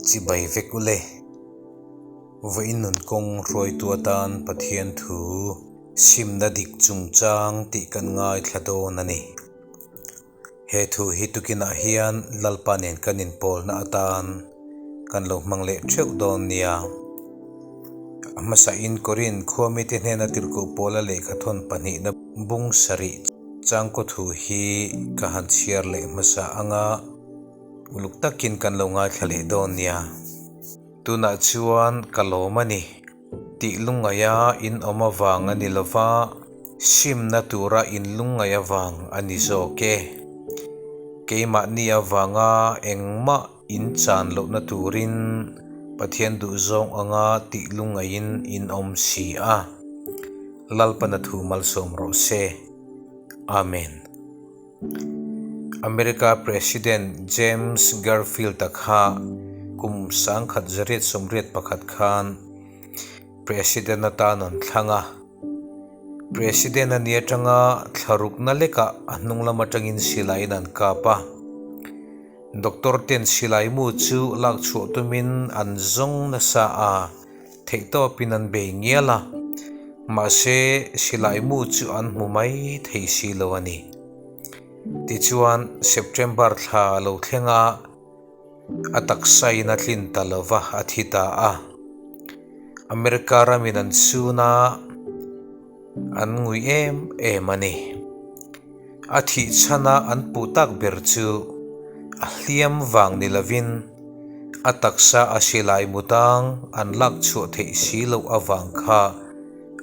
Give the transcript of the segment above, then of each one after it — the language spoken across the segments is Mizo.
Chibai vek ule. Vawiin nun kawng hruaitu atan Pathian thu simna dik chungchang tih kan ngaithla dawn a ni. He thu hi tukinah hian Lalpa nen kan inpawlna atan kan lo hmang leh theuh dawn nia. A hmasain Korin khua mite hnena tirhkoh pawla lehkhathawn pahnihna bung sarih changkaw thu hi ka han chhiar leh hmasa anga uluk takin kan lo ngaithla leh dawn nia. Tunah chuan ka lawm a ni. Tih lungngaia in awm avang a ni lo va, simna tura in lungngaih avang a ni zawk e. Keimahni avanga engmah in chan lohna turin Pathian duhzawng anga tih lungngaihin in awm si a. Lalpana thu malsawm rawh se. Amen. America President James Garfield-a kha kum 1981 khan President atan an thlang a. President a ni atanga thlarukna lekah a hnung lam atangin silaiin an kap a. Doctor ten silai mu chu lak chhuah tumin an zawng nasa a. Theihtawpin an bei ngial a, mahse silai mu chu an hmu mai thei si lo a ni. Tichuan September thla a lo thleng a, a taksain a tlin ta lo va, a thi ta a. America ramin an sun a. An ngui em em a ni. A thih chhana an puh tak ber chu a hliam vang ni lovin a taksa a silai mu tang an lak chhuah theih si loh avang kha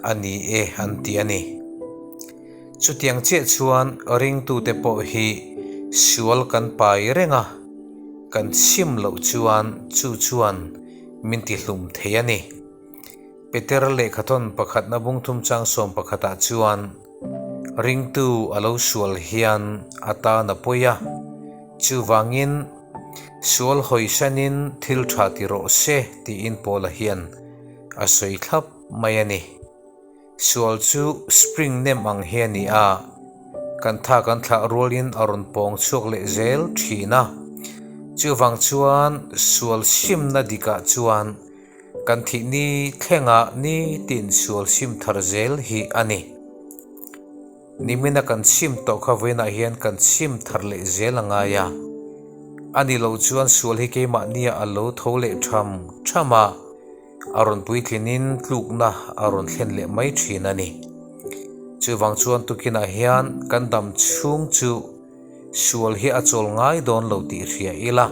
a ni e an ti a ni. Chutiang chiah chuan ringtute pawh hi sual kan pai reng a, kan chim loh chuan chu chuan min tihlum thei a ni. Peter lehkhathawn pakhatna bungthum chang sawm pakhatah chuan ringtu a lo sual hian a tan a pawi a, chuvangin sual hawisanin thil tha ti rawh se tiin Paula hian a sawi thlap mai a ni. Sual chu spring nem ang hi a ni a, kan tha kan thlah rualin a rawn pawng chhuak leh zel thin a, chuvang chuan sual simna dikah chuan Kan thih ni thlengah nitin sual sim thar zel hi a ni. Nimina kan sim tawh kha vawiinah hian kan sim thar leh zel a ngai a. A ni lo chuan sual hi keimahnia a lo tho leh tham tham a, a rawn puitlinin tlukna a rawn thlen leh mai thin a ni. Chuvang chuan tukinah hian kan dam chhung chu Sual hi a chawl ngai dawn lo tih hria ila.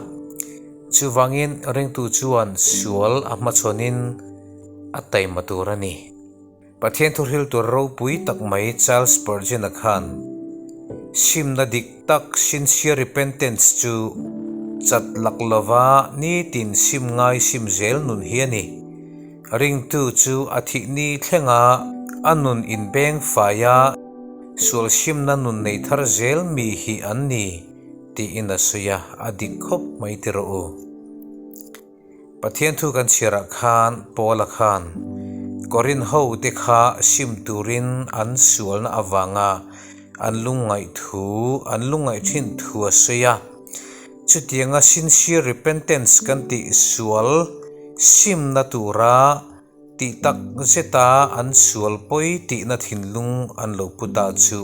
Chuvangin ringtu chuan sual a hmachhawnin a taima tur a ni. Pathian thuhril tur ropui tak mai Charles Spurgeon-a khan simna dik tak sincere repentance chu chat lak lova nitin sim ngai sim zel nun hi a ni. Ringtu chu a thih ni thlenga a nun inbeng faia Sual hrimna nun nei thar zel mi hi an ni, tiin a sawi a, a dik khawp mai ti rawh u. Pathian thu kan chhiarah khan Paula khan Korin ho te kha sim turin an sualna avanga an lungngaih thu an lungngaih thin thu a sawi a. Chutianga sincere repentance kan tih sual simna tura Tih tak zeta an sual pawi tihna thinlung an lo pu ta chu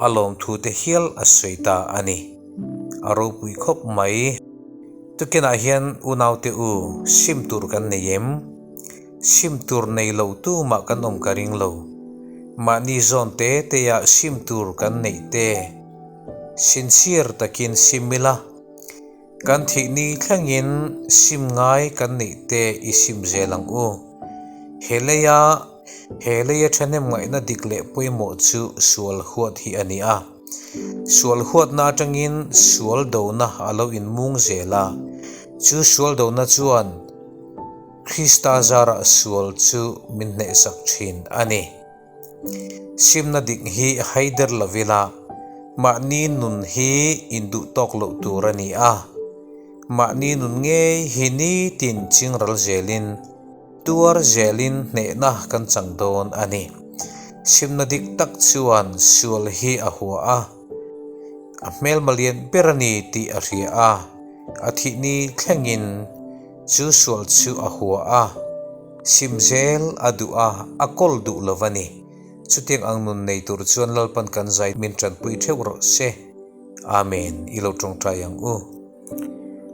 a lawmthu te hial a sawi ta a ni. A ropui khawp mai. Tukinah hian unaute u sim tur kan nei em? Sim tur nei lo tumah kan awm ka ring lo. Mahni zawn te teia sim tur kan neih te sincere takin sim ila. Kan thih ni thlengin sim ngai kan neih te i sim zel ang u. He leia he leia thahnem ngaihna dik leh pawimawh chu sual huat hi a ni a. Sual huatna atangin sual dona a lo inmung zel a, chu sual dona chuan Krista zarah sual chu min hnehsak thin a ni. Simna dik hi haider lo ila, mahni nun hi induh tawk loh tur a ni a. Mahni nun ngei hi nitin chingral zelin, tuar zelin hnehna kan chang dawn a ni. Simna dik tak chuan sual hi a hua a, a hmelma lian ber a ni tih a hria a, a thih ni thlengin. Chu sual chu a hua a, sim zel a duh a, a kawl duh lo a ni. Chutiang ang nun nei tur chuan Lalpan kan zai min tanpui theuh rawh se. Amen. I lo tawngtai ang u.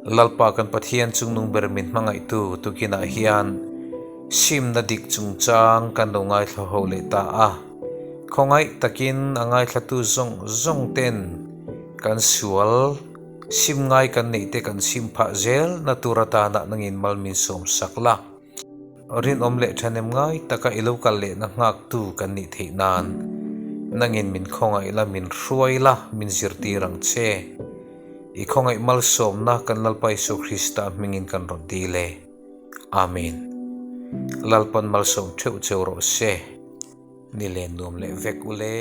Lalpa kan Pathian chungnung ber min hmangaihtu tukinah hian simna dik chungchang kan lo ngaithla ho leh ta a. Khawngaih takin a ngaithlatu zawng zawng ten kan sual sim ngai kan neih te kan sim phah zel na tur atana nangin mal min sawm sak la. Rinawm leh thahnem ngai taka i lo kal lehna nghaktu kan nih theih nan nangin min khawngaih la, min hruai la, min zirtir ang che. I khawngaih malsawmna kan Lalpa Isua Krista hmingin kan rawn dil e. Amen. Lalpan malsawm theuh cheu rawh se. Ni len nuam leh vek ule.